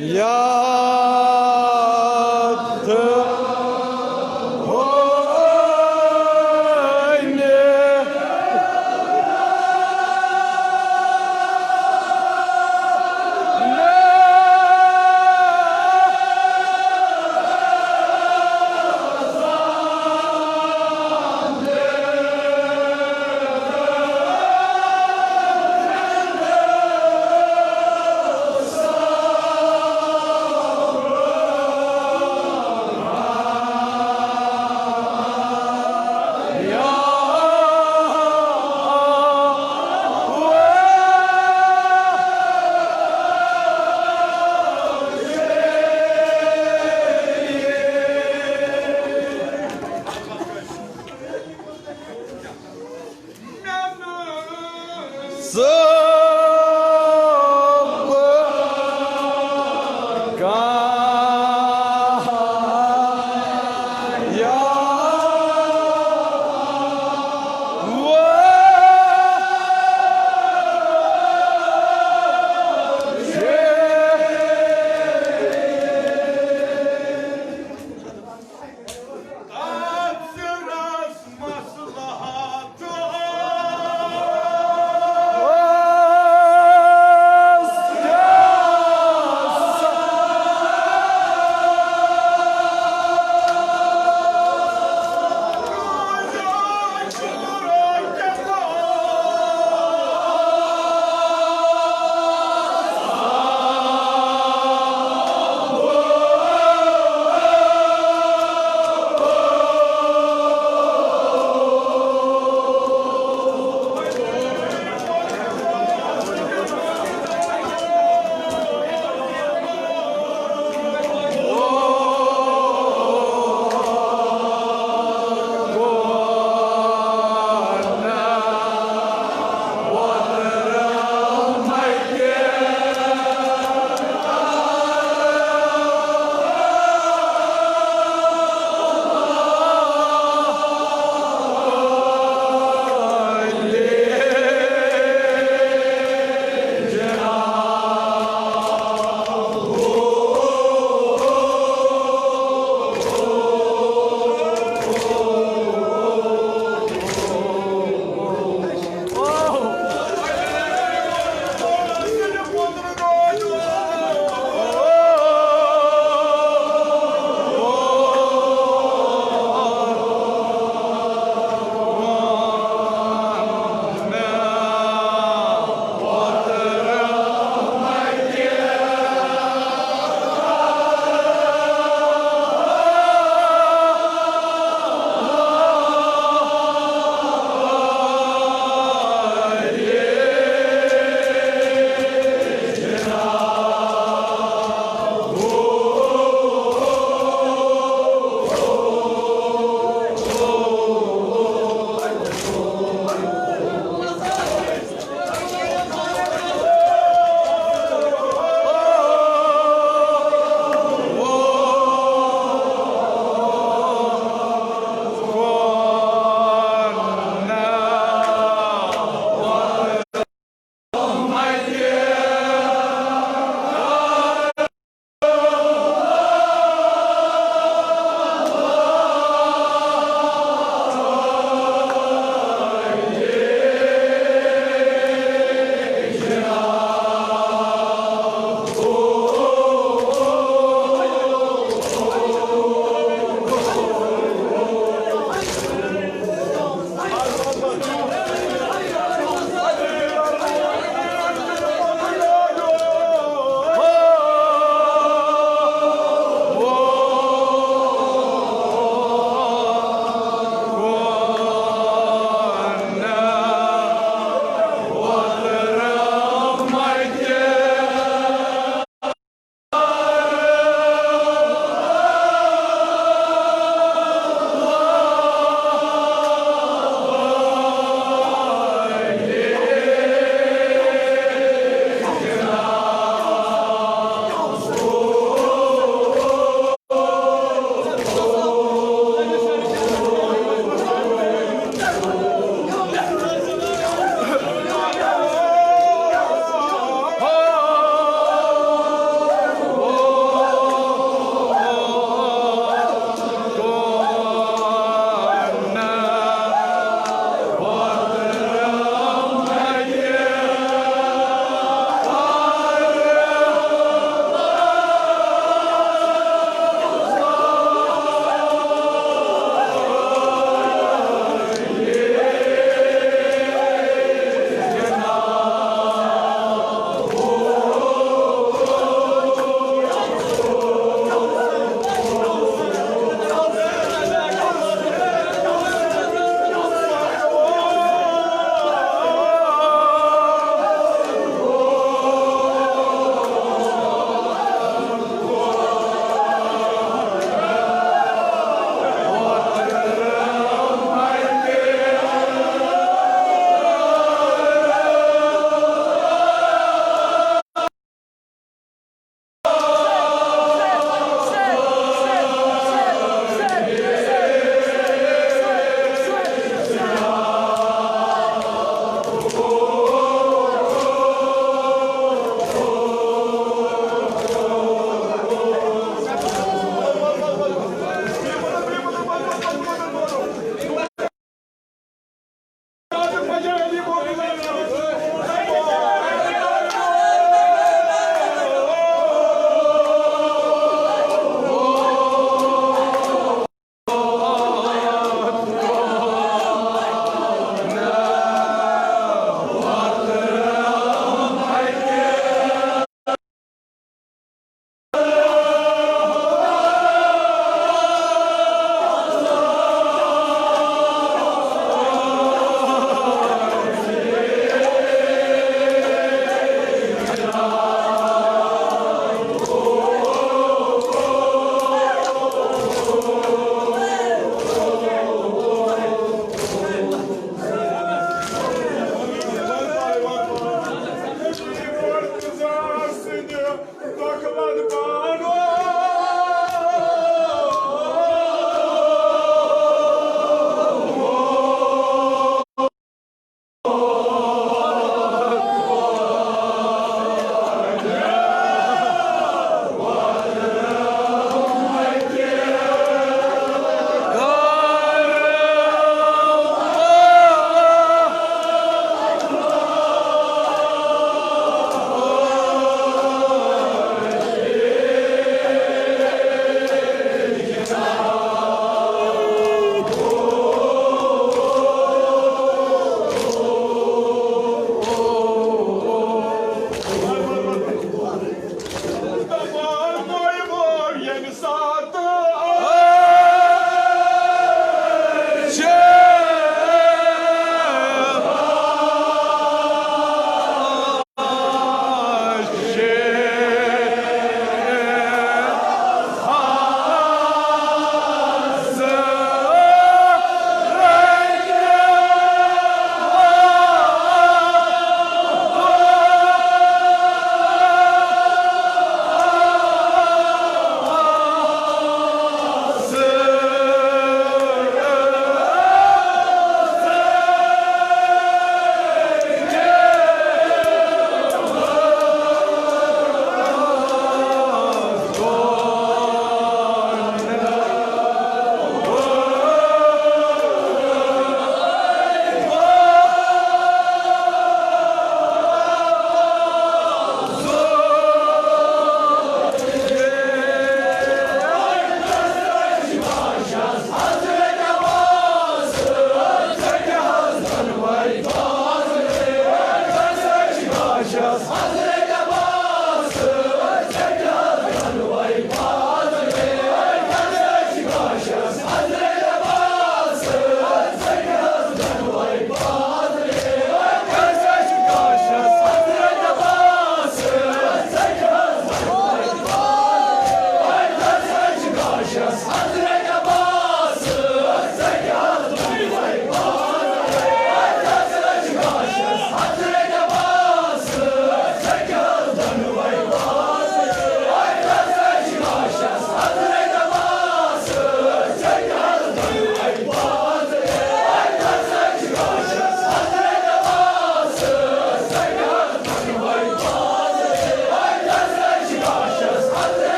یاد تھٲوِنۍ۔